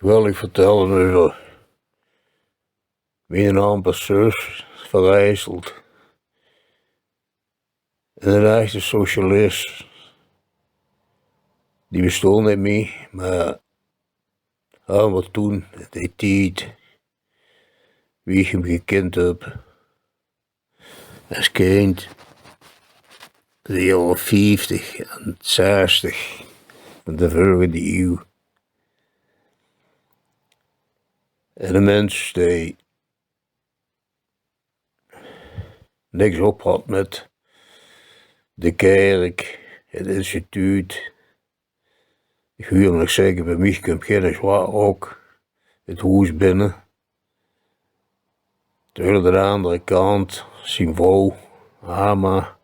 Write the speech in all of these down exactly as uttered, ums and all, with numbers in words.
Wil ich vertèlle euver miene amper zus, verrieseld. En 'nen echte socialis. Die bestóng neet mie, mer hae waor toen, in dae tied, wie ich 'm gekind höb, es kind, de jaore vieftig en zestig van de vörige iew. En 'ne mins dae niks op had mit de kèrk, 't instituut. Ich huuer 'm nog zègke: "Bie mich kump geine zwaar rok 't hoes binne." Terwiel aan de anger kant zien vrouw, Ama,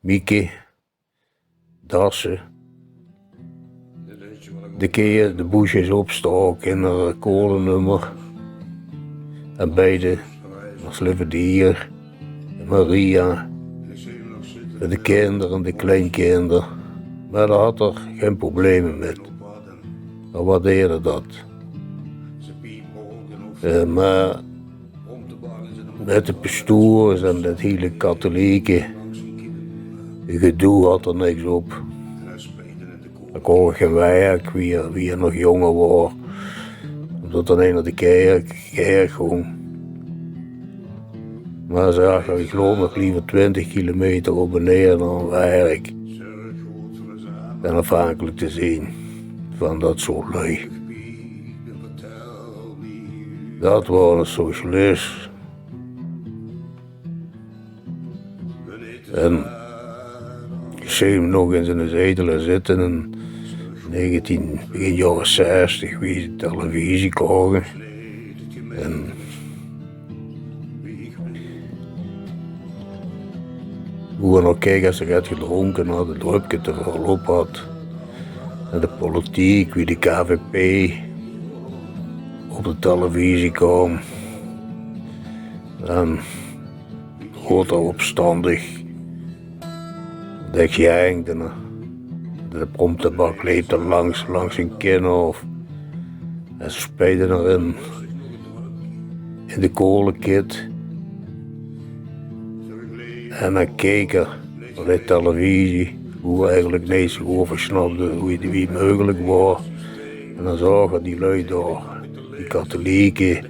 Mieke, Dasse, de keer de boesjes opstaok in 'n kolenummer. En beide, ós leve dier, Maria, mit de kinder en de kleinkinder. Mer dao had 'r gein probleme mit. Dao waardeerde dat. Eh, mer mit de pestoers en dat hiele katholieke gedoe had 'r niks op. Dao koog ich gein werk, wie 'r, wie 'r nog jónger waor. Ómdat 'r neet nao de kèrk, kèrk góng. Mer zag 'r: "Ich loup nog leever twintig kilometer op en neer nao 't werk dan aafhankelik te zeen van dat soort lui." Dat waor 'ne socialis. En ich zeen 'm nog in ziene zetel zitte in negentien, begin jaore zestig, wie ze televisie koge. En wie 'r nog keek es 'r get gedrónke had, 't dröpke te väöl op had. En de politiek, wie de K V P op de televisie kaom. En woort 'r opstandig. De gang, de, de promptebak leep d'r langs, langs zien kin of. En ze speelde d'r in, in de kolekit. En dan keek 'r nao de televisie, wie 'r eigelik neet zoe good versnapde wie, wie 't meugelik waor. En dan zaog 'r die lui dao, die katholieke,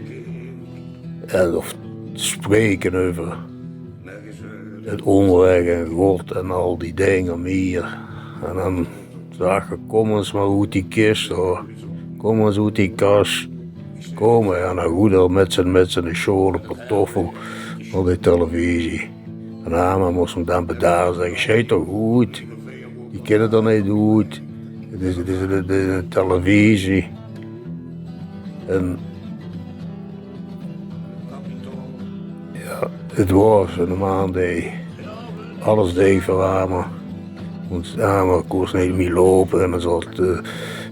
en of spreke euver 't ónrech en God en al die dinger mie. En dan zag 'r: "Kóm ins mer oet die kis, hoor. Kóm ins oet die kas. Kóm." En dan goog 'r mit zien, mit zien sjoon pantoffel nao de televisie. En Ama mós 'm dan bedaare, zègke: "Sjei toch oet. Die kinne d'r neet oet. 't Is, 't is, 't is 'n televisie." En jao, 't waor 'ne man dae alles deeg veur Ama. Want Ama kós neet mie loupe en 'r zaot, eh,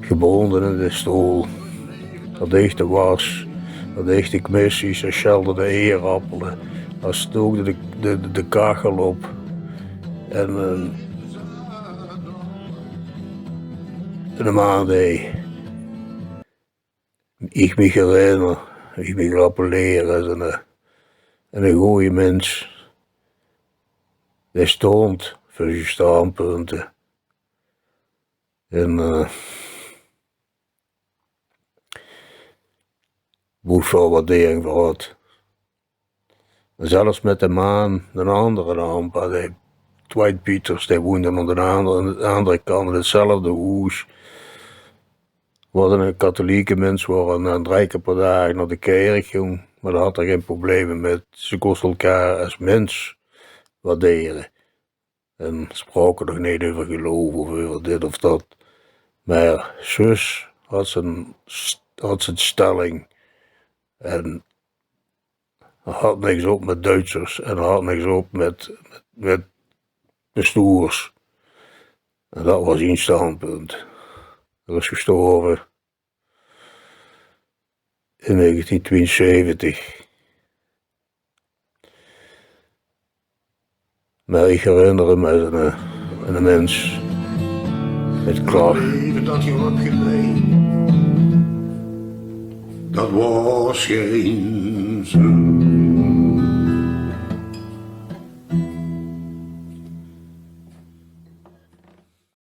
gebónje in de stool. D'r deeg de was, d'r deeg de kmissies, 'r sjelde de eerappele, 'r stookde de, de, de kachel op. En, eh, 'ne man dae ich mich herinner, ich mich rappeleer es 'ne, 'ne gooje mins. Dae stóng veur zien standpunte. En, eh, boe ich väöl waardering veur had. Zelfs mit de maan, d'n andere ampa, de Dwight Pieters, dae woonde aan d'n andere, aan d'n andere kant in 'tzelfde hoes. Waor 'ne katholieke mins, waor 'r, eh, drei kier per daag nao de kèrk góng, mer dao had 'r gein probleme mit. Ze kóste elkaar es mins waardere. En spraoke nog neet euver gelouf of euver dit of dat. Mer zus had zien st-, had zien stelling. En 'r had niks op mit Duitsers en 'r had niks op mit, mit, mit pestoers. En dat waor zien standpunt. 'R is gestorve in negentien twieënzeventig. Mer ich herinner 'm es 'ne, 'ne mins mit klacht. Waor sjeen zoe.